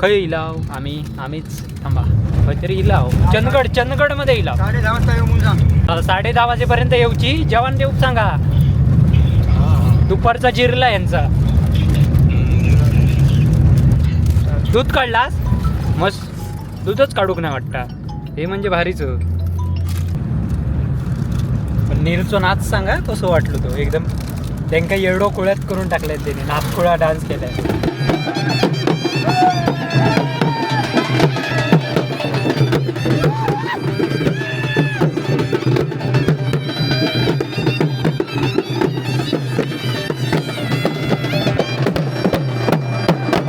खंय इलाव आम्ही आम्हीच थांबा खंय तरी इलाव चंदगड चंदगडमध्ये इलाव. 10:30 वाजता येऊ म्हणून सांग. 10:30 वाजेपर्यंत येऊची जेवण देऊ सांगा. दुपारचा जिरला यांचा. दूध काढलास मस्त दूधच काढूक नाही वाटता हे म्हणजे भारीच. पण नीलचो नाच सांगा कसं वाटलो तो एकदम त्यांका येडो कुळ्यात करून टाकलाय त्याने नाचकुळा डान्स केलाय.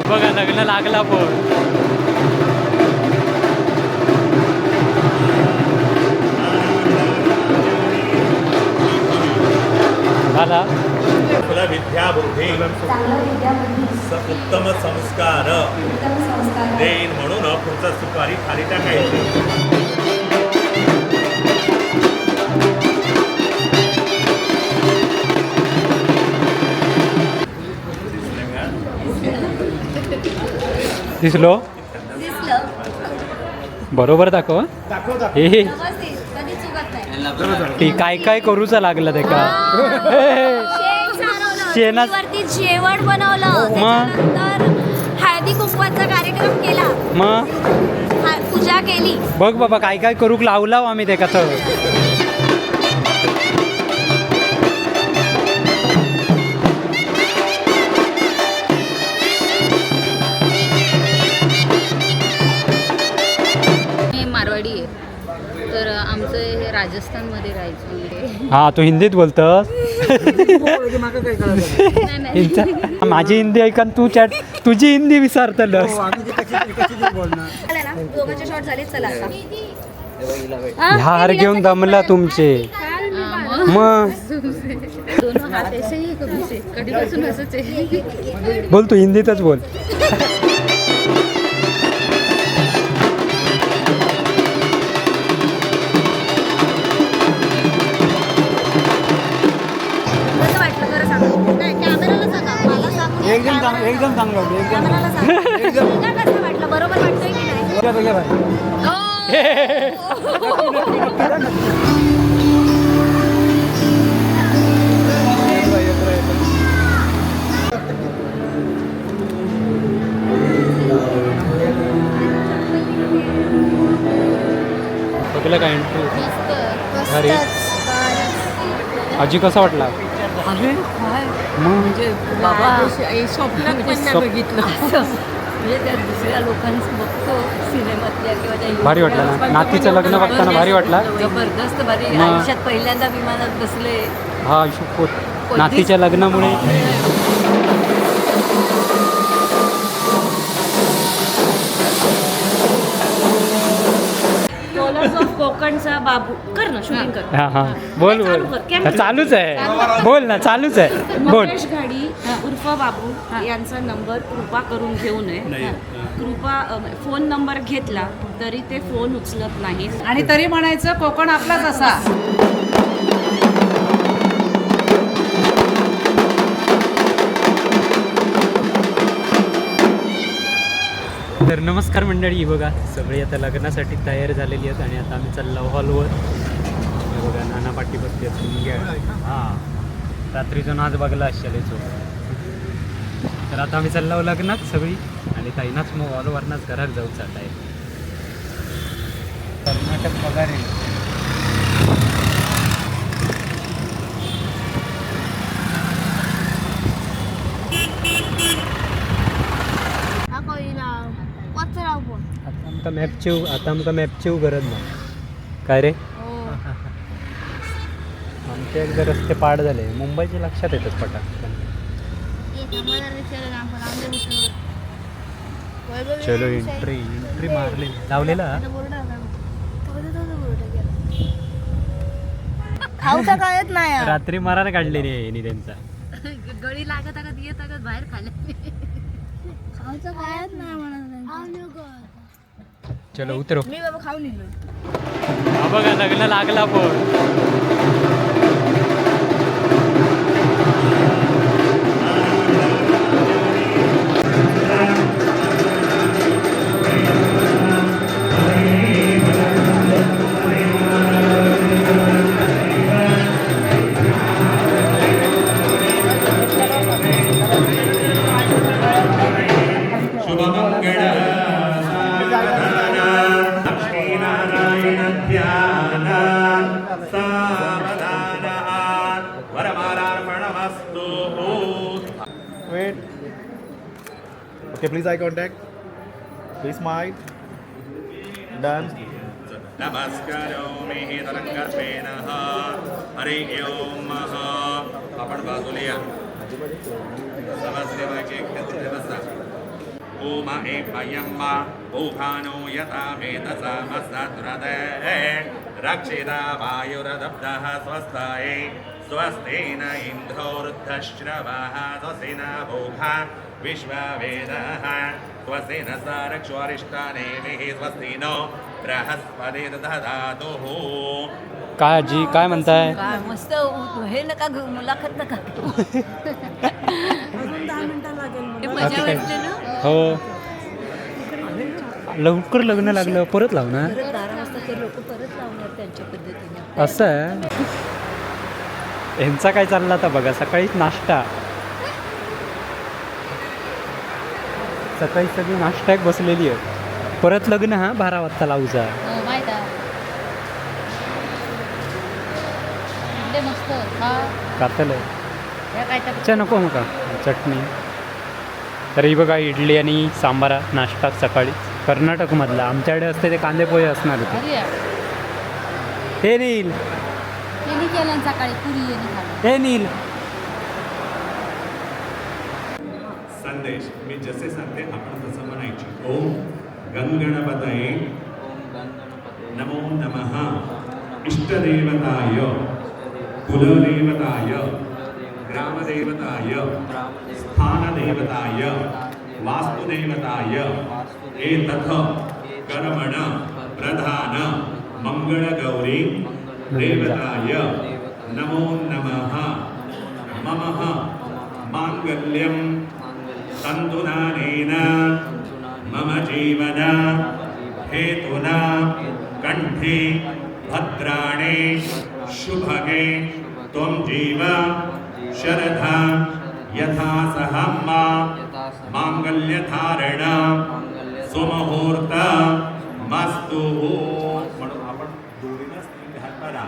बघा लग्न लागला पण. झाला. तुला विद्या बुद्धी उत्तम संस्कार देईन म्हणून पुढचा सुपारी खाली टाकायची. दिसलो बरोबर दाखव हे. कधी चुकत नाही. ती काय काय करूचा लागला त्याका. शेणात- वरती जेवण बनवलं. मग? त्याच्यानंतर हळदी कुंकवाचा कार्यक्रम केला. मग पूजा केली. बघ बाबा काय काय करूक लावला हो आम्ही त्याका तर. मी मारवाडी आहे तर आमचं हे राजस्थानमध्ये राहायचं. हा तू हिंदीत बोलतस. माका काय कळलं नाही नाही. माझी हिंदी ऐक आणि तू चॅट तुझी हिंदी विसरतलस. हो, आम्ही ते कशी कशी तरी बोलणार. झालं ना दोघांचे शॉट झाले चला आता. हार घेऊन दमला तुमचे. हा, मग मग दोनों हात ऐसे ही कभी से कधीपासून असंच आहे. बोल तू हिंदीतच बोल. कसं वाटलं खरं सांग. नाही कॅमेराला सांगा मला सांगू नका. एकदम चांगलं एकदम चांगलं होतं, एकदम कॅमेराला सांग. एकदम. तुला कसं वाटलं बरोबर वाटतंय की नाही? बघा, बघा, बाई. बघलं काय एंट्री भारी. आजी कसा वाटला? मग म्हणजे बाबा स्वप्नात बघितलं म्हणजे त्या दुसऱ्या लोकांचं बघतो सिनेमातल्या किंवा त्या भारी वाटलं ना? नातीचं लग्न बघताना भारी वाटला? जबरदस्त भारी. मग? आयुष्यात पहिल्यांदा विमानात बसले. हा शपथ नातीच्या लग्नामुळे. कॉलर्स ऑफ कोकणचा बाबू कर ना शूटिंग कर. हा हा बोल चालू बोल. कर, कॅमेरा. चालूच आहे बोल ना चालूच आहे बोल. मंगेश घाडी उर्फ बाबू यांचा नंबर कृपा करून घेऊ नये. कृपा फोन नंबर घेतला तरी ते फोन उचलत नाही. आणि तरी म्हणायचं कोकण आपलाच असा. तर नमस्कार मंडळी बघा सगळी आता लग्नासाठी तयार झालेली आहेत आणि आता आम्ही चाललो हॉलवर. हे बघा नाना पाटी बसली हां रात्रीचा नाच बघला असेल याचो. तर आता आम्ही चाललो लग्नात सगळी आणि ताईनाच मग हॉलवरनाच घरात जाऊ चालत आहे. कर्नाटक पगार आहे. आता आमका मॅपची आता आमका मॅपची गरज नाही काय रे. आमचे एकदा रस्ते पाड झाले मुंबईचे लक्षात येतच पटाक. चलो एंट्री एंट्री मारली लावलेला. खाऊचा कळत नाही. रात्री मारायला काढलेली आहे यांनी त्यांचा. गळी लागत लागत येत लागत बाहेर खाल्लं. खाऊचा कळत नाही म्हणत. चलो उतरो. मी बाबा खाऊन येलो. हा बघा लग्न लागला पण. Okay, please eye contact. Please smile. Done. नमस्कारोमि तरङ्गर्भेण. Hari Om. आपण बाजूला या. समाजसेवाचे तिथे बसा. ओम एभयं ओघानो यथा वेदसा मस्सद्रदे रक्षिता वायुरदब्धः स्वस्ताये स्वस्ति न इन्द्रो वृद्धश्रवः स्वस्ति न भोगा विश्ववेदः स्वस्ति न सारक्ष्वरिष्टानेमिः स्वस्ति नो बृहस्पति ददातुः. काय आजी, काय म्हणताय? काय मस्त. हे नका घेऊ, मुलाखत नका घेऊ. हे मजा वाटते ना. हो, लवकर लग्न लागलं, परत लावणार. परत 12 वाजता ते लोक परत लावणार त्यांच्या पद्धतीने. असं आहे. यांचा काय चालला आता बघा. सकाळीच नाश्ता, सकाळी सगळी नाश्त्याक बसलेली आहे. परत लग्न हा 12 वाजता लावूचा. हो, माहित आहे. इडले मस्त हा. कातल आहे. ह्या काय तर अच्छा, नको मका चटणी. तर ही बघा इडली आणि सांबारा नाश्ता सकाळी कर्नाटकमधला. आमच्याकडे असते ते कांदे पोहे असणार होते. भारी आहे. हे नील. त्यांनी केलं आणि सकाळी पुरी यांनी खाल्लं. हे नील. संदेश, मी जसे सांगते आपण तसं म्हणायची. ओम गंगणपतये नमो नमः. इष्टदेवताय, कुलदेवताय, ग्रामदेवताय, स्थानदेवताय, वास्तुदेवताय, एतथ कर्मण प्रधान मंगळगौरी देवताय नमो नमः. ममः मांगल्यं तन्तुनानेन मम जीवन हेतुना कंठे भद्राणे शुभगे त्वं जीव शरधा यथा सहम्मा मांगल्यधारण सुमुहूर्त मस्तु. म्हणून आपण दोरीनच तीन हात बांधा.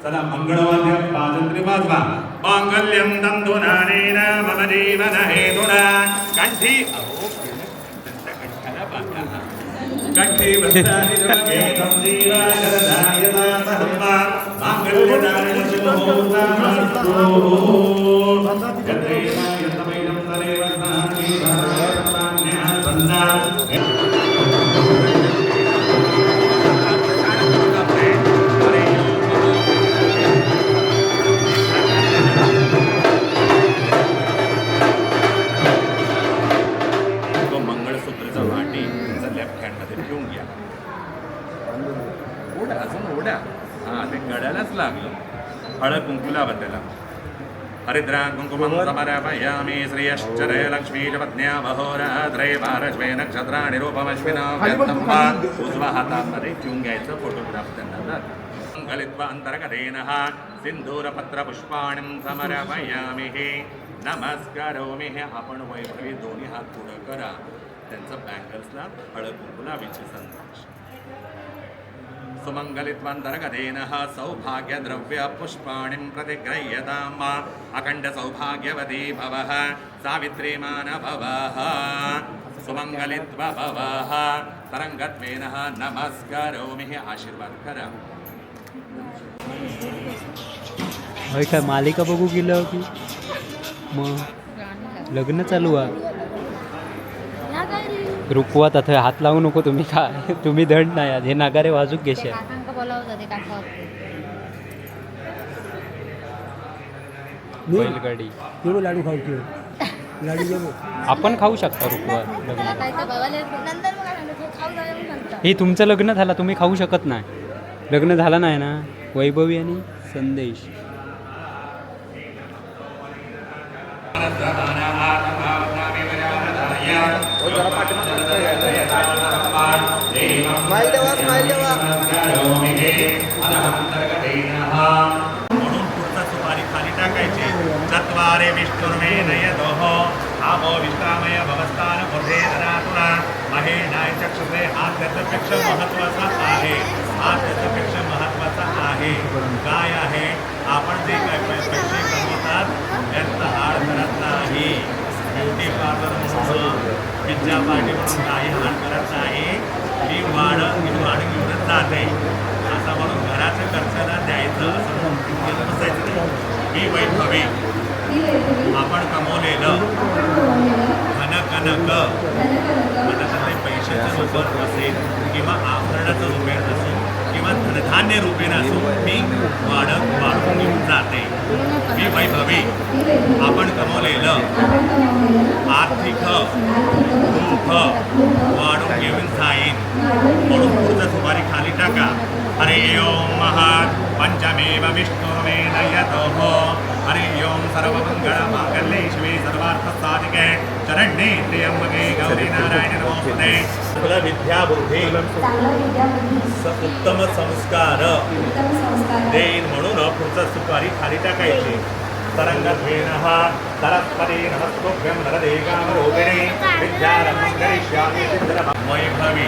चला, मंगळवाद्य वाजंत्री वाजवा. मांगल्यं तन्तुनानेन मम जीवन हेतुना कंठी, अहो त्यांच्या कंठाला बांधा. कंठी भद्राणि शुभगे त्वं जीव शरदा यथा सहम्मा मांगल्यधारण सुमुहूर्तमस्तु. यत्रैव यतमैनं तदेव स्नानि भगवन्मान्यः सन्ना. तो मंगळसूत्रचा वाटी तुमचा लेफ्ट हँडमध्ये ठेवून घ्या. ओढा, अजून ओढा. हा, ते गळ्यालाच लागलं. हळद कुंकू लावा त्याला. हरिद्रा कुंकुमं समर्पयामि. श्रेयश्चरे लक्ष्मी च पत्न्या वहोरात्रे पार्श्वे नक्षत्राणि रूपमश्विना व्यर्थं वा. उजवा हातामध्ये ठेवून घ्यायचं. फोटोग्राफ त्यांना दाखवा. गलित्वा अंतर्गतेनः सिंदूरपत्रपुष्पाणि समर्पयामि. नमस्कारोमि. हे आपण वैभवी दोन्ही हात पुढं करा. त्यांचं बँगल्सला हळद कुंकू लावायची. संदेश, सुमङ्गलित्वान्तर्गतेनः सौभाग्यद्रव्यपुष्पाणिं प्रतिगृह्यताम्. अखण्ड सौभाग्यवती भवः, सावित्रीमान भवः, सुमङ्गलित्व भवः. तरङ्गत्वेनः नमस्करोमि. आशीर्वाद करा. होय, काय मालिका बघू गेलं की मग लग्न चालू आहे. रुकवत आता हात लावू नको तुम्ही. काय तुम्ही धड नाही आज. हे नगारे वाजूक घेशे. काकांका बोलावं ते काका होते. बैलगाडी. एवढं लाडू खाऊची, लाडू जेवू. आपण खाऊ शकता रुकवत लग्न. काय तर बघायला नंतर मग काय खाऊ जाऊया म्हणून. हे तुमचं लग्न झालं, तुम्ही खाऊ शकत नाही. लग्न झालं नाही ना वैभवी आणि संदेश. स्माईल देवा, स्माईल देवा. म्हणून पुढचा सुपारी खाली टाकायची. चत्वारे विष्णुर्मे नयतोः आपो विश्रामय भवस्तान बुधे धरातुरा महे नाय चक्षुषे. हा त्याच्यापेक्षा महत्वाचा आहे. हा त्याच्यापेक्षा महत्वाचा आहे. काय आहे? आपण जे काय पैसे कमवतात त्यांचा हाड करत नाही. ब्युटी पार्लर म्हणून पिझ्झा पार्टी म्हणून काही हान करत नाही. मी वाढ घेऊनच जाते असं म्हणून घराच्या खर्चाला द्यायचं असं म्हणून बसायचं नाही. मी वैभवी आपण कमवलेलं धन कनक, आता ते पैशाचं रूपात असेल किंवा आभरणाचं रूपेण असो किंवा धनधान्य रूपेण असो, मी वाढत वाढून घेऊन जाते. मी वैभवी आपण कमवलेलं आर्थिक रूप वाढून घेऊन जाईन म्हणून पुढचं सुपारी खाली टाका. हरे ओम महा पंचमेव विष्णुर्वेद यतो. हरे ओम सर्वमंगल मांगल्ये शिवे सर्वार्थ साधिके शरण्ये त्र्यंबके गौरी नारायण नमोस्तुते. विद्या बुद्धी उत्तम संस्कार देईन म्हणून पुढचा सुपारी खाली टाकायची. तरंगत्वेन सरस्वती नमस्तुभ्यं वरदे कामरूपिणे विद्यारंभं करिष्यामि. वैभवी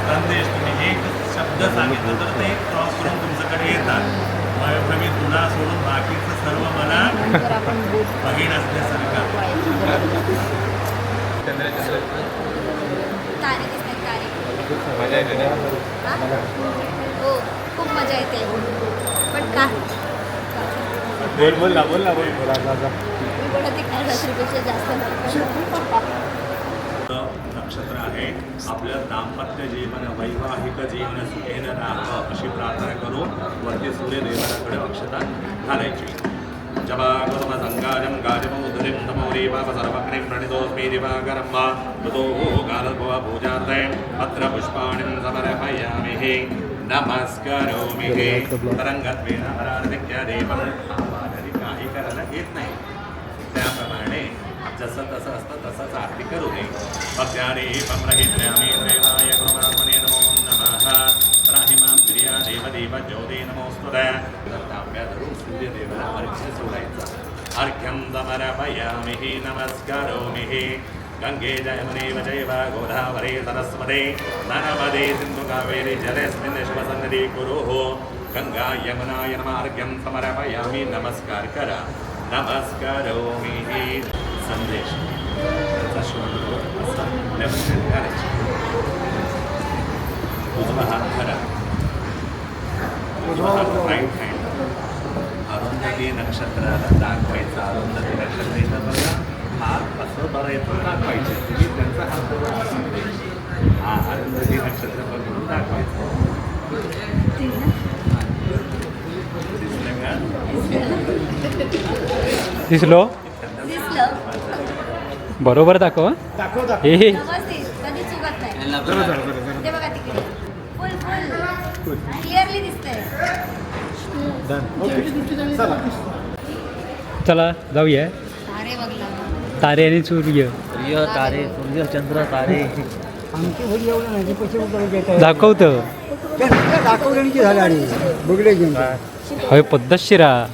संदेश, तुम्ही एक शब्द सांगितलं तर ते क्रॉस करून तुमच्याकडे येतात. वैभवी तुला सोडून बाकीचं सर्व मला बहीण असल्यासारखं. तारे दिसतात, तारे. हा? हो, खूप मजा येते. पण का बोल बोल ना, बोल ना, बोल बोला. मी बोलते काल रात्रीपेक्षा जास्त नक्षत्र आहे. आपलं दाम्पत्य जीवन, वैवाहिक जीवन सुखेन राहावं अशी प्रार्थना करून वरती सूर्यदेवाकडे अक्षता घालायची. जपाकुसुमसङ्काजं गाजमौधुरिं तमौरीपापसर्वग्निं प्रणितोऽस्मि दिवाकरं वा ततो कालभव पूजार्थे पत्रपुष्पाणिं समर्पयामि. नमस्करोमि. तरंगत्वेन हरार्दिक्य देवं काही करायला येत नाही, त्याप्रमाणे जसं तसं असतं तसंच आरती करू नये. भक्त्यादेवं रहित्र्यामि देवाय गुरुमात्मने नमो नमः. त्राहिमां प्रिया देवदेव ज्योते नमोस्तुते. तर तांब्या धरून सूर्यदेवाला अर्घ्य सोडायचा. अर्घ्यं समर्पयामि. नमस्करोमि. गंगे जयमुने चैव गोदावरी सरस्वते नर्मदे सिन्धु कावेरी जलेऽस्मिन् शिवसन्निधि कुरुः. गंगा यमुनाय नमः. अर्घ्यं समर्पयामि. नमस्कार करा. नमस्करोमि. संदेश त्याचा शोल्डरवर असा लेफ्ट हँड घालायचा, उजवा हात धरा, उजवा हात राईट हँड अरुंधती नक्षत्राला दाखवायचा. अरुंधती नक्षत्र इथं बघा, हात असं भरायचं दाखवायचे. तुम्ही त्यांचा हात बघा, हा अरुंधती नक्षत्र बघून दाखवायचं. दिसलं का? दिसलो. दिसलं. बरोबर दाखव हं. दाखव दाखव. हे हे. व्यवस्थित, कधी चुकत नाही. ते बघा तिकडे फुल फुल क्लिअरली दिसतंय. ओके, चला. चला जाऊया. तारे बघला. तारे आणि सूर्य. सूर्य तारे, सूर्य चंद्र तारे. आमचे घरी एवढं नाही ते पैसे कुठे देत आहे? दाखवतं. त्या दाखवलं की झालं आणि बघले घेऊन. हय पद्धतशीर हा.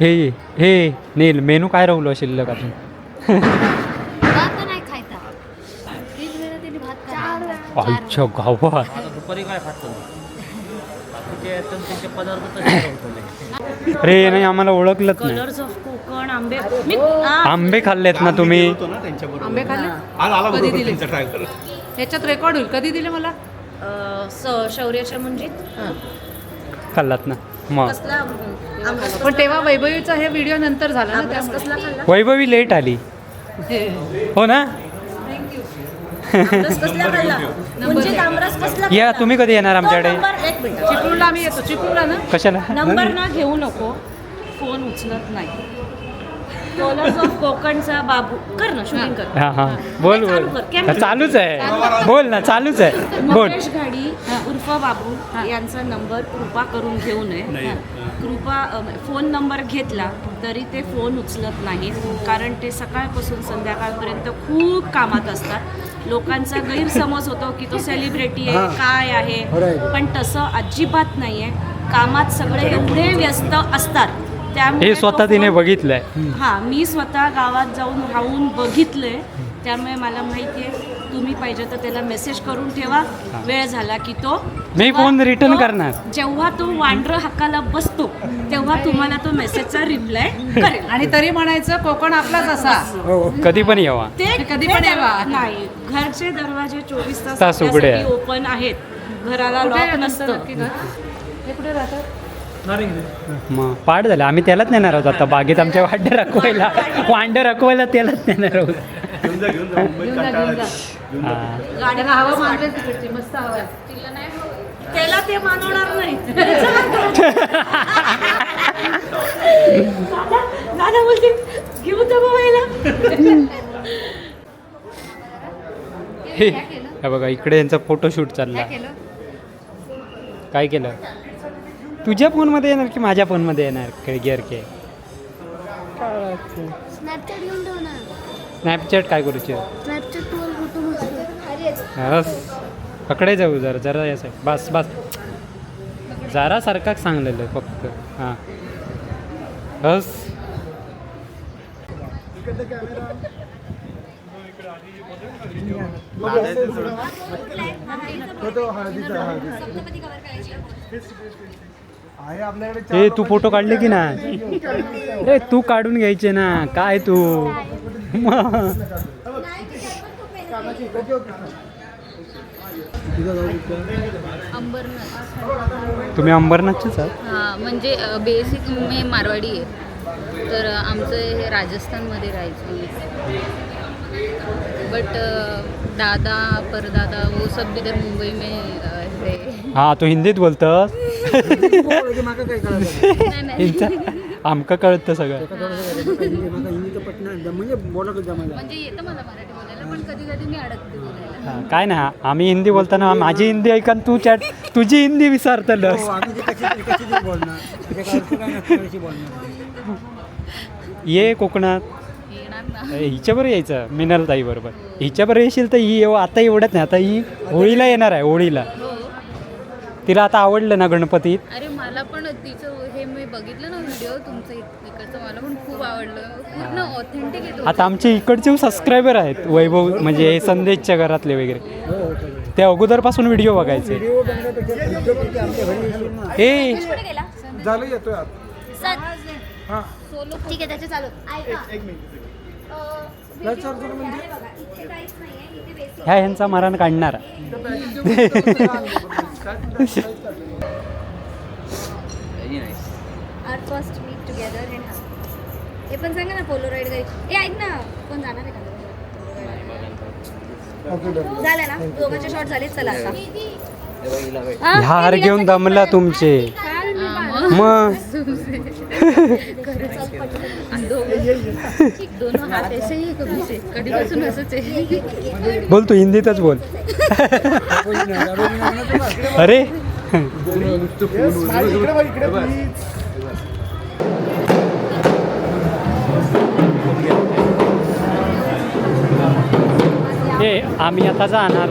हे हे नील, मेनू काय राहुलो शिल्लक अजून? भात नाही खायचा. तीन वेळा त्यांनी भात खाल्ला. आईच्या गावात. आता दुपारी काय खात बाकीचे आयटम, त्यांचे पदार्थ तसे होतले. अरे नाही, आम्हाला ओळखलंच नाही. कलर्स ऑफ कोकण आंबे मी आंबे खाल्लेत ना तुम्ही? होतो ना त्यांच्याबरोबर. आंबे खाल्ले? आला आला कधी बरोबर दिले? त्यांचा ड्रायव्हर. ह्याच्यात रेकॉर्ड होईल. कधी दिले मला? शौर्याच्या मुंजीत. खाल्लात ना मग? कसला आमरस? पण तेव्हा वैभवीचा हे व्हिडिओ नंतर झाला ना आमरस त्यामुळे. कसला खाल्ला? वैभवी लेट आली हो ना? आमरस कसला खाल्ला मुंजीत? आमरस कसला या खाल्ला? तुम्ही कधी येणार तो आमच्याकडे? नंबर एक मिनिट. चिपळूणला आम्ही येतो. चिपळूणला ना? कशाला? नंबर ना घेऊ नको, फोन उचलत नाही. कलर्स ऑफ कोकणचा बाबू कर ना शूटिंग कर. हा हा, बोल. चालू बोल कर, कॅमेरा. चालूच आहे, बोल ना, चालूच आहे, बोल. मंगेश घाडी उर्फ बाबू यांचा नंबर कृपा करून घेऊ नये. कृपा फोन नंबर घेतला तरी ते फोन उचलत नाहीत, कारण ते सकाळपासून संध्याकाळपर्यंत खूप कामात असतात. लोकांचा गैरसमज होतो की तो सेलिब्रिटी आहे, काय आहे, पण तसं अजिबात नाही आहे. कामात सगळे एवढे व्यस्त असतात, त्यामुळे हे तो स्वतः तिने फोन- बघितलंय. हां, मी स्वतः गावात जाऊन राहून बघितलंय, त्यामुळे मला माहिती आहे. तुम्ही पाहिजे तर त्याला मेसेज करून ठेवा. वेळ झाला की तो मी फोन रिटर्न करणार. जेव्हा तो वांढरं हक्काला बसतो तेव्हा तुम्हाला तो मेसेजचा रिप्लाय करेल. आणि तरी म्हणायचं कोकण आपलाच असा. कधी पण यावा. ते कधी पण यावा. नाही, घरचे दरवाजे 24 तास तास उघडे आहेत. ओपन आहेत. घराला कुठे आहे लॉक तुमचं नसतं. नक्की घर? हे कुठे राहतात? मग पाठ झालं, आम्ही त्यालाच नेणार आहोत आता बागेत आमच्या वांडे रखवायला, वांडे रखवायला त्यालाच नेणार आहोत. घेऊन जा, घेऊन जा, मुंबईत घेऊन जा, कंटाळा घेऊन जा. येतो. घेऊन जा. हा. त्याला हवा मानते तिकडची, मस्त हवा आहे. त्याला ते मानवणार नाही. दादा दादा बोलते घेऊन जा बाबा याला. हे हे बघा, इकडे यांचा फोटोशूट चालला. काय केलं? तुझ्या फोनमध्ये येणार की माझ्या फोनमध्ये येणार? गिअर के स्नॅपचॅट घेऊन ठेव ना. स्नॅपचॅट काय करूचे? स्नॅपचॅट तुम्हाला फोटो मस्त. बस पकडे जाऊ जरा जरा या साईड. बस बस, जरा सारखा सांगलेलं फक्त. हां बस. सप्तपदी कवर करायची. आहे आपल्याकडे. ए, तू फोटो काढले की नाही? ए, तू काढून घ्यायचे ना. काय तू मग. नाही, तिच्यात पण खूप मेहनत केली. अंबरनाथ. तुम्ही अंबरनाथचेच आहात? हां, म्हणजे बेसिक मी मारवाडी आहे. तर आमचं हे राजस्थानमध्ये राहायचं, बट दादा परदादा वो सब इधर मुंबई में है. हा, तू हिंदीत बोलतस. माका काय कळत? नाही नाही. आमका कळतं सगळं. माका हिंदी तर पटणार, म्हणजे बोलत जमायला. म्हणजे येतं मला मराठी बोलायला, पण कधी कधी मी अडकते बोलायला. हा, काय ना, आम्ही हिंदी बोलताना माझी हिंदी ऐका आणि तू चॅट तुझी हिंदी विसरतलस. हो, आम्ही ते कशी कशी तरी बोलणार, त्याच्या काय अर्थ काय नसतो, कशी बोलणार? ये कोकणात. येणार ना. हिच्याबरोबर यायचं, मिनल ताई बरोबर. हिच्याबरोबर येशील तर ही आता एवढ्यात नाही, आता ही होळीला येणार आहे, होळीला. हो. तिला आता आवडलं ना गणपतीत. अरे, मला पण तिचं हे मी बघितलं ना व्हिडिओ तुमचं इकडचं, मला पण खूप आवडलं. पूर्ण ऑथेंटिक आहे तुमचं. आता आमचे इकडचे सबस्क्रायबर आहेत वैभव, म्हणजे संदेशच्या घरातले वगैरे, ते अगोदरपासून व्हिडिओ बघायचे. व्हिडिओ बघण्यापेक्षा तुमच्या किती आमच्या घरी येशील ना. ए. कुठे गेला? झालं, येतोय आत. सात. ठीक आहे, त्याचे चालू. ऐका. त्याच अर्थ म्हणजे बघा, इथे काहीच नाहीये, इथे बेसिक. ह्या ह्यांचा मरण काढणार. Our first meet together in. हे पण सांगा ना, पोलोराईड गाडी. ए ऐक ना, कोण जाणार आहे का? झालं ना, दोघांचे शॉट झाले. चला आता. हा, ह्या हार घेऊन दमला तुमचे. मग दोनों हात ऐसे ही कभी से, कधीपासून असंच आहे. बोल, तू हिंदीतच बोल. अरे. इकडे बघ, इकडे प्लीज. ए, आम्ही आता जाणार.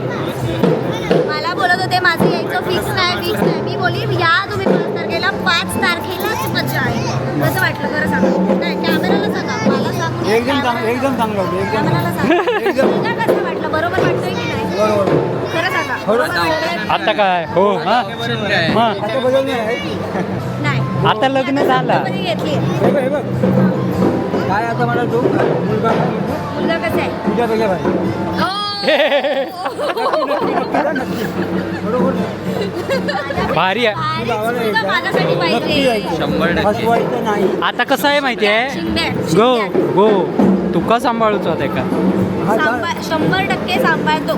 मला बोलत होते माझं यायचं फिक्स नाही, फिक्स नाही. मी बोली या तुम्ही 5 तारखेला, 5 तारखेलाच मजा आहे. कसं वाटलं खरं सांगा. नाही, कॅमेराला सांगा, मला सांगू नये, एकदम चांगलं, एकदम चांगलं होतं, एकदम. कॅमेराला सांगा. तुला कसं वाटलं? बरोबर वाटतंय की नाही? बरोबर. खरं सांगा, बरोबर वाटतंय? आता काय हो, हा मग. आता बदलणार आहे. नाही. आता लग्न झालं. सप्तपदी घेतली. हे बघ, हे बघ काय, आता मला तो मुलगा मुलगा कसा आहे? तुझ्यापेक्षा भारी. बरोबर. भारी आहे. भारीच मुलगा माझ्यासाठी पाहिजे. फसवायचं नाही. आता कसं आहे माहिती आहे? शिंदे. गो शिंदे. गो, तुका सांभाळूच होता का? हा, 100% सांभाळतो.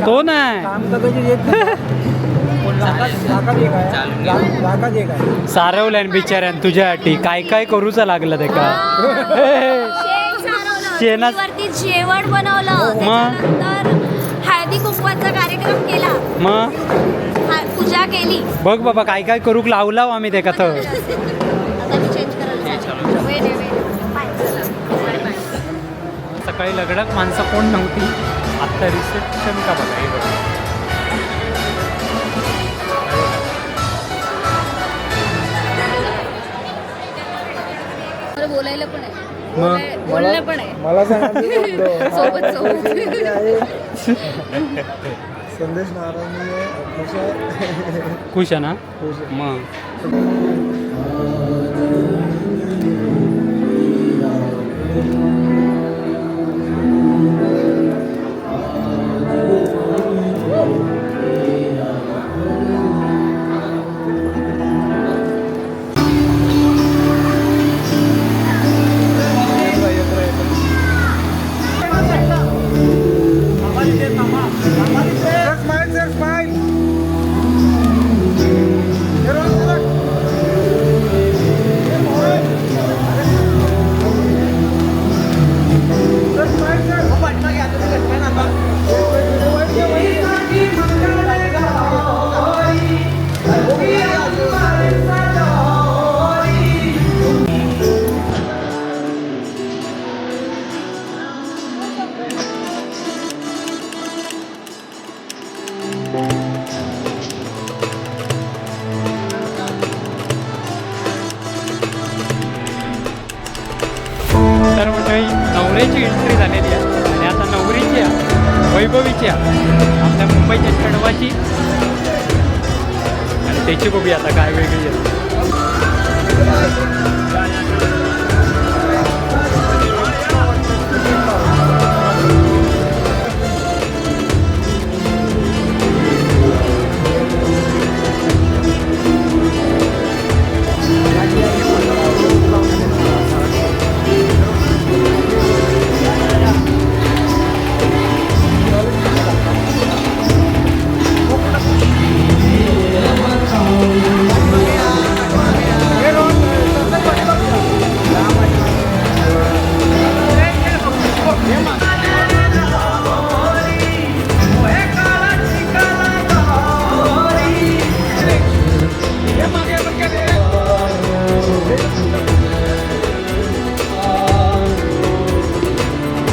तो नाही. काम कदाचित येत नाही. पण लाखात लाखात एक आहे, लाखात एक आहे. सारवल्यान बिचाऱ्यान तुझ्यासाठी काय काय करूच लागलं ते का. शेण सारवलं, शेणात- चुलीवरती जेवण बनवलं, मग? त्याच्यानंतर हळदी कुंकवाचा कार्यक्रम केला, मग पूजा केली. बघ बाबा, काय काय करूक लावला हो आम्ही ते का तर. आता मी चेंज करायला चालले. वेळ आहे, वेळ आहे. बाय. बाय बाय. सकाळी लग्नात माणसं कोण नव्हती, आत्ता रिसेप्शन का बघा, हे बघा. मला बोलायला पण आहे. मग? बोलणं पण आहे. मला सांगा, मी बोलतो. सोबत सोबत. संदेश नाराज नाही आहे, खुश आहे. खुश आहे ना? खुश आहे. मग sir smile, sir smile. Sir smile sir. तर मंडळी, नवऱ्याची एंट्री झालेली आहे आणि आता नवरीची आहे, वैभवीची आहे, आपल्या मुंबईच्या चेडवाची, आणि त्याची बघूया आता काय वेगळी आहे.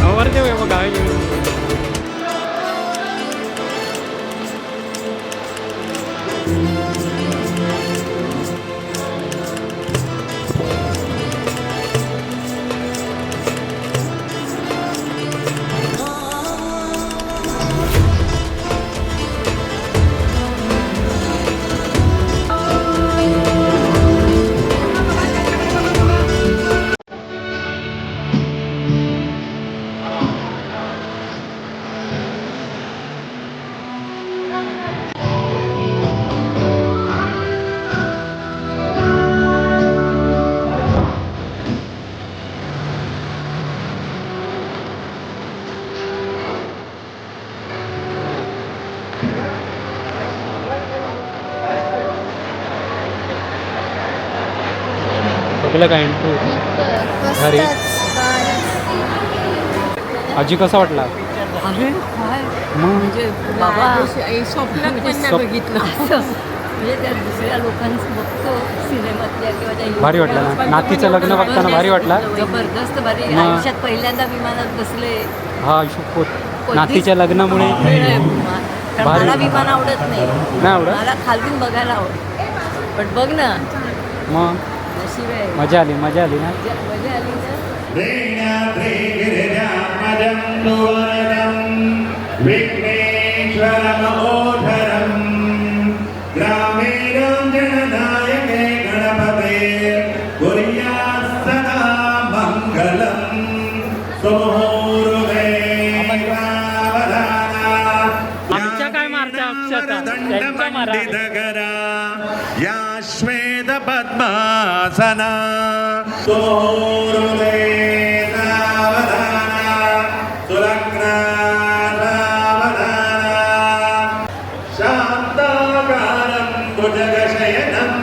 नवरदेव आहे बघा. बघलं काय एंट्री भारी. आजी कसा वाटला? अरे काय मग म्हणजे बाबा, स्वप्नात पण नाही बघितलं असं. म्हणजे त्या दुसऱ्या लोकांचं बघतो सिनेमातल्या किंवा त्या भारी वाटलं ना? नातीचं लग्न बघताना भारी वाटला? जबरदस्त भारी. मग. आयुष्यात पहिल्यांदा विमानात बसले. हा शपथ, नातीच्या लग्नामुळे. वेळ आहे. कारण भारी. मला विमान आवडत नाही. नाही आवडत? मला खालून बघायला आवडत, पण बघ ना, मग नशीब आहे. मजा आली, मजा आली ना? मजा आली ना. विघ्नेश्वरमोधरं ग्रामेण जननायके गणपते कुर्यात् सदा मङ्गलं सुमुहूर्ते सावधाना. आमच्या काय मारता अक्षता, त्यांच्या मारा. दण्डमण्डितकरा या श्वेतपद्मासना सुमुहूर्ते सावधाना सुलग्ना सावधाना. शान्ताकारं भुजगशयनं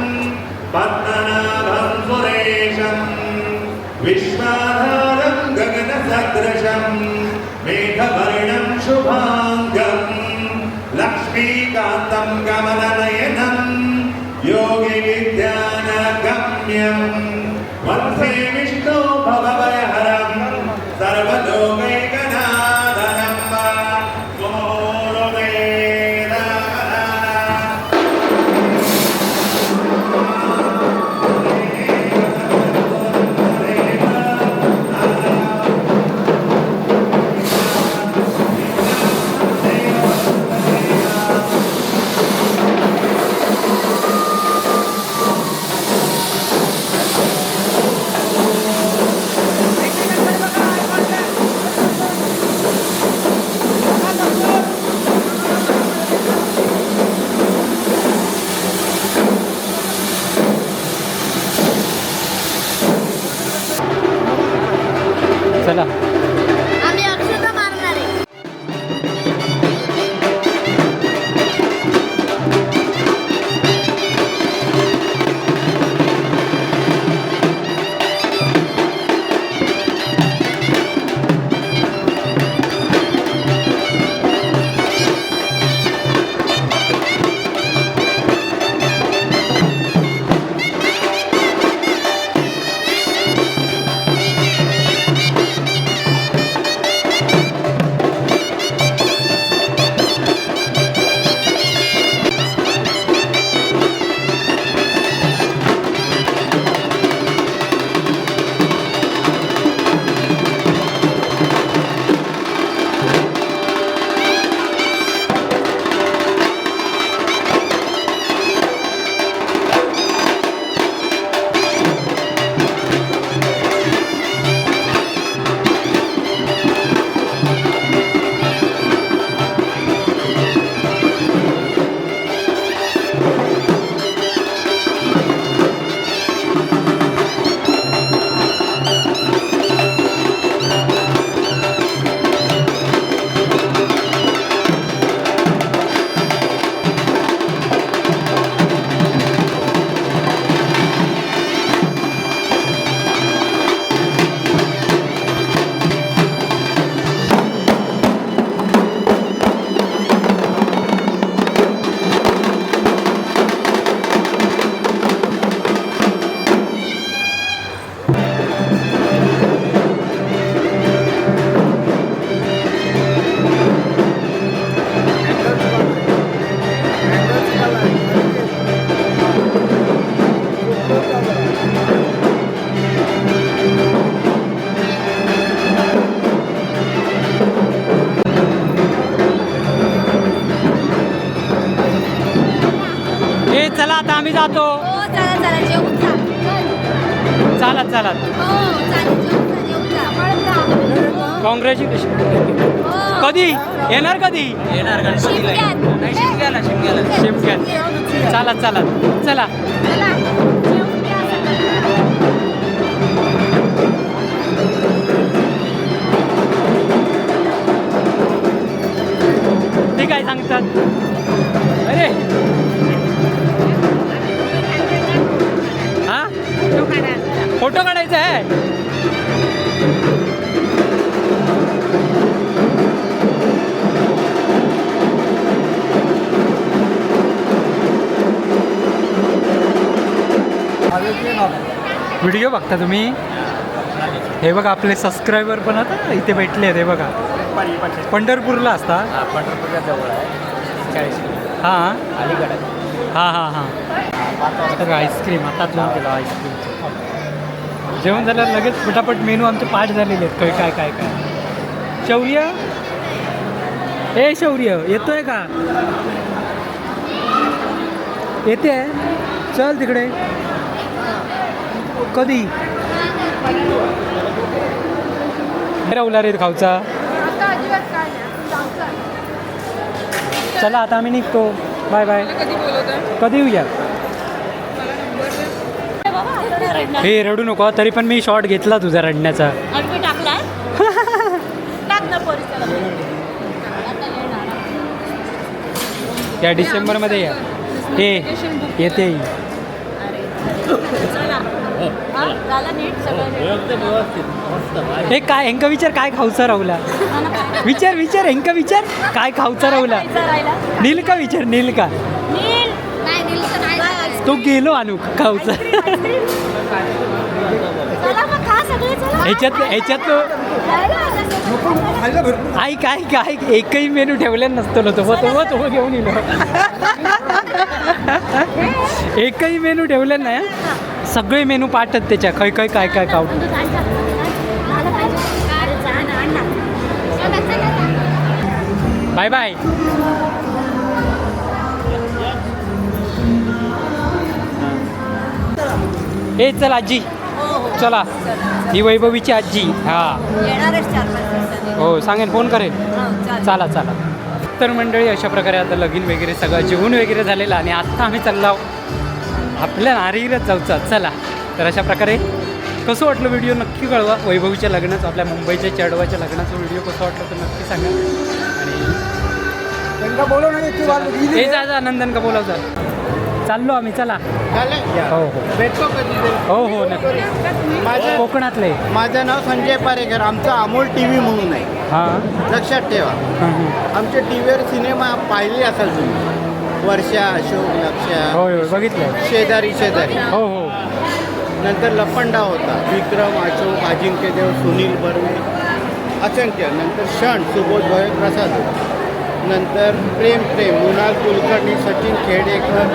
पद्मनाभं सुरेशं विश्वाधारं गगनसदृशं मेघवर्णं शुभाङ्गं लक्ष्मीकान्तं कमलनयनं योगिविद्यानगम्यं वन्दे विष्णु भवभयहरं सर्वलोकैकनाथनं. सुमुहूर्ते सावधाना. आम्ही जातो. हो, चला चला, जेवून जा. चल. चालत चालत. हो चालेल, जेवून जा, जेवून जा. हो. कॉंग्रॅच्युलेशन. हो. कधी येणार, कधी? येणार गणपतीला. शिमग्यात. नाही, शिमग्याला, शिमग्याला. शिमग्यात. चालत चालत चला. चला, जेवून घ्या सगळं. ते काय सांगतात? अरे हा, फोटो काढायचा आहे. व्हिडिओ बघता तुम्ही? हे बघा, आपले सबस्क्रायबर पण आता इथे भेटले आहेत. हे बघा, पंढरपूरला असता? पंढरपूरच्या जवळ आहे, 40 किलो. हां. अलीकडे. हां हां हां. आता आईस्क्रीम, आताच जेवण केलं आईस्क्रीमचं. जेवण झाल्यावर लगेच पटापट मेनू आमचे पाठ झालेले आहेत. काय काय काय काय. शौर्य, ए शौर्य, येतोय का? येते, चल तिकडे. कधी राहुला रे खाऊचा? चला, आता आम्ही निघतो. Bye bye. कधी येऊया? हे रडू नको. तरी पण मी शॉट घेतला तुझा रडण्याचा. आणि मी टाकलाय. टाक ना परिसरात. आता येणार. या डिसेंबरमध्ये या. हे येते. चला हा, झालं नीट सगळं नीट? एकदम व्यवस्थित, मस्त भारी. हे काय, हेंका विचार काय खाऊचा राहुला. विचार विचार, हेंका विचार काय खाऊचा राहुला. खायचा राहिला? नील का विचार, नील का. नील. नाही, नीलचं नाही. तो गेलो आणू खाऊचा. चला मग, खा सगळे, चला. ह्याच्यात ह्याच्यात खाल्लं भरपूर. आई काय काय, एकही मेनू ठेवले नसतो ना तो. तो तो घेऊन येलो. एकही मेनू ठेवले नाही हं. सगळे मेनू पाठत त्याच्या, खय खय काय काय खाऊ. अरे जा ना, आण ना. चला, चला. Bye bye. ए चल आजी, चला. ही वैभवीची आजी हा. येणारच 4-5 दिवसांनी. हो, सांगेन, फोन करेल. हो, चालेल. चला चला. तर मंडळी, अशा प्रकारे आता लगीन वगैरे सगळं जेवण वगैरे झालेलं आणि आत्ता आम्ही चाललो आहोत आपल्या नारीरच जाऊचा. चला, तर अशा प्रकारे कसं वाटलं व्हिडिओ नक्की कळवा. वैभवीच्या लग्नाचं, आपल्या मुंबईच्या चेडवाच्या लग्नाचा व्हिडिओ कसं वाटलं तर नक्की सांगा आणि त्यांना बोलव नाही तू. हे जा जा, नंदन का बोलाव जा. चाललो आम्ही, चला. हो हो. भेटतो कधी. हो हो, नक्की. माझं कोकणातले. माझं नाव संजय पारेकर. आमचं अमोल टी व्ही म्हणून आहे. लक्षात ठेवा. हां हां. आमच्या टी व्हीवर सिनेमा पाहिली असाल तुम्ही, वर्षा, अशोक, लक्षा. होय होय, बघितलं. शेजारी शेजारी. हो हो. नंतर लपंडा होता, विक्रम, अशोक, अजिंक्य देव, सुनील बर्वे, असंख्य. नंतर क्षण, सुबोध भय प्रसाद होता. नंतर प्रेम प्रेम, मृणाल कुलकर्णी, सचिन खेडेकर,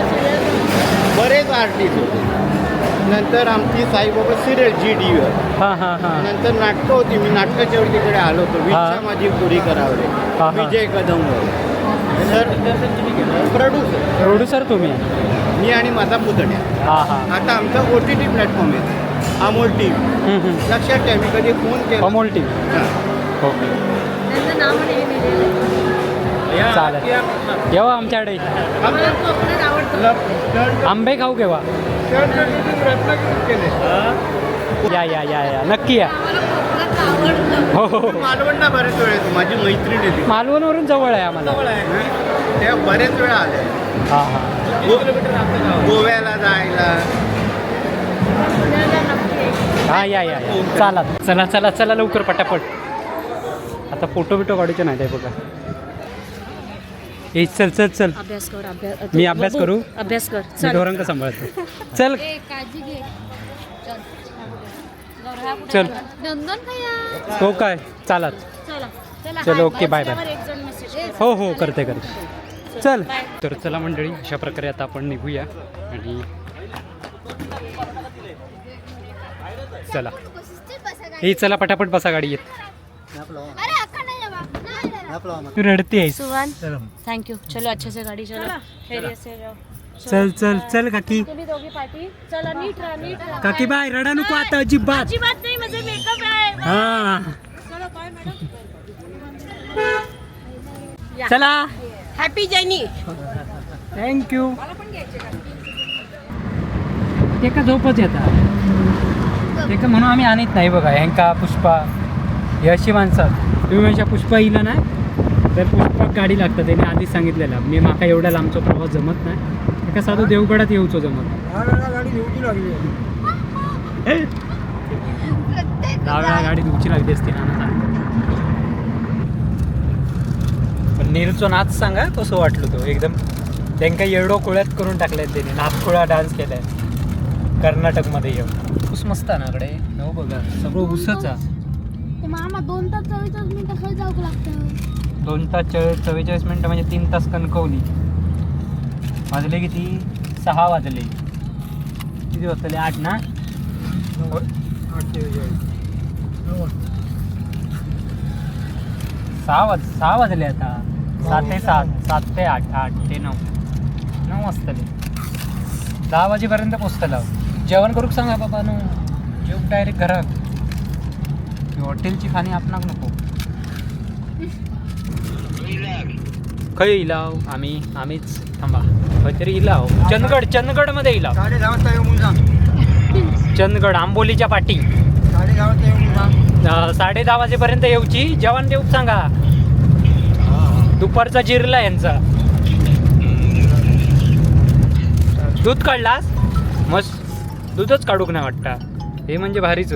बरेच आर्टिस्ट होते. नंतर आमची साईबाबा सिरियल जी डी व्हीवर. हां हां हां. नंतर नाटकं होती. मी नाटकाच्या वेळी तिकडे आलो होतो. विच्छा माझी पुरी करावले. हा, हा. Vijay Kadam sir producer. Producer तुम्ही? मी आणि माझा पुतण्या. हां हां. आता आमचा OTT platform आहे, अमोल टी व्ही. हम्म, हम्म. लक्षात ठेवा, मी कधी फोन केला. Amol T V. हां. ओके. त्यांचं नाव नेहमी लिहिलेलं. चालेल, येवा आमच्याकडे. आमचं कोकणात आवडतं. आंबे खाऊ केव्हा? रत्नागिरीत केले. या या या या, नक्की या. आम्हाला कोकणात आवडतं. हो हो हो. मालवणला बऱ्याच वेळ येतो. माझी मैत्रीण येते. मालवणवरून जवळ आहे आम्हाला. त्या बऱ्याच वेळा आल्या. हां हां. गोव्याला जायला. पुण्याला नक्की. हां, या या या. चला चला चला चला, लवकर पटापट. आता फोटो बिटो काढूचे नाही ते बघा. ए चल चल चल. अभ्यास कर, अभ्यास. मी अभ्यास करू? अभ्यास कर. मी चल. ढोरांका सांभाळतो, चल. ए, काळजी घे. चल. नंदन भैया. हो काय, चालत. चला. चला. चल, ओके, बाय बाय. एक जण मेसेज. हो हो, करते करते, चल. तर चला मंडळी, अशा प्रकारे आता आपण निघूया आणि चला. हे चला, पटापट बसा गाडी येत. अरे अक्का नाही बाबा. तू रडते आहेस? सुवान, thank you. चलो, अच्छे से गाड़ी चलो, खैरियत से जाओ. चल चल चल काकी. तुम्ही दोघी पाठी चला, नीट राहा, नीट राहा. काकी बाय, रडा नको आता अजिबात. अजिबात नाही, माझे मेकअप आहे. हा. चला बाय मॅडम. चला. Happy journey. Thank you. ते का झोपच येतात ते का, म्हणून आम्ही आणत नाही. बघा ह्यांका, पुष्पा ही अशी माणसं. तुम्ही म्हणशा पुष्पा येईल ना, तर पुष्पा गाडी लागतात. त्याने आधीच सांगितलेलं मी, माका एवढा लांबचा प्रवास जमत नाही. एका साधं देवगडात येऊचो जमत. 10 वेळा गाडी धुवची लागली. 10 वेळा गाडी धुवची लागली असती ना. पण नीलचो नाच सांगा कसं वाटलो तो एकदम. त्यांका येडो कुळ्यात करून टाकलाय त्याने, नाचकुळा डान्स केलाय कर्नाटकमध्ये येऊन. ऊस मस्त आहे ना कडे. हो बघा, सगळं ऊसच आहे. मामा, 2 तास 44 मिनिटं खरं जाऊ लागतं. 2 तास 44 मिनटं म्हणजे 3 तास कणकवली. वाजले किती? 6 वाजले. किती वाजले? 8 ना? 8:44. 6 वाजले आता. 7 ते 7, 7 ते 8, 8 ते 9, 9 वाजतले. 10 वाजेपर्यंत पोचतला. जेवण करूक सांगा बाबा नो, जेवूक डायरेक्ट घरात. ती हॉटेलची खाणी आपणाक नको. खंय इलाव आम्ही? आम्हीच थांबा, खंय तरी इलाव. चंदगड, चंदगडमध्ये इलाव. 10:30 वाजता येऊ म्हणून सांग. चंदगड आंबोलीच्या पाठी. 10:30 वाजता येऊ म्हणून सांग. 10:30 वाजेपर्यंत येऊची, जेवण देऊक सांगा. दुपारचा जिरला यांचा. दूध काढलास? मस्त. दूधच काढूक नाही वाटता. हे म्हणजे भारीच.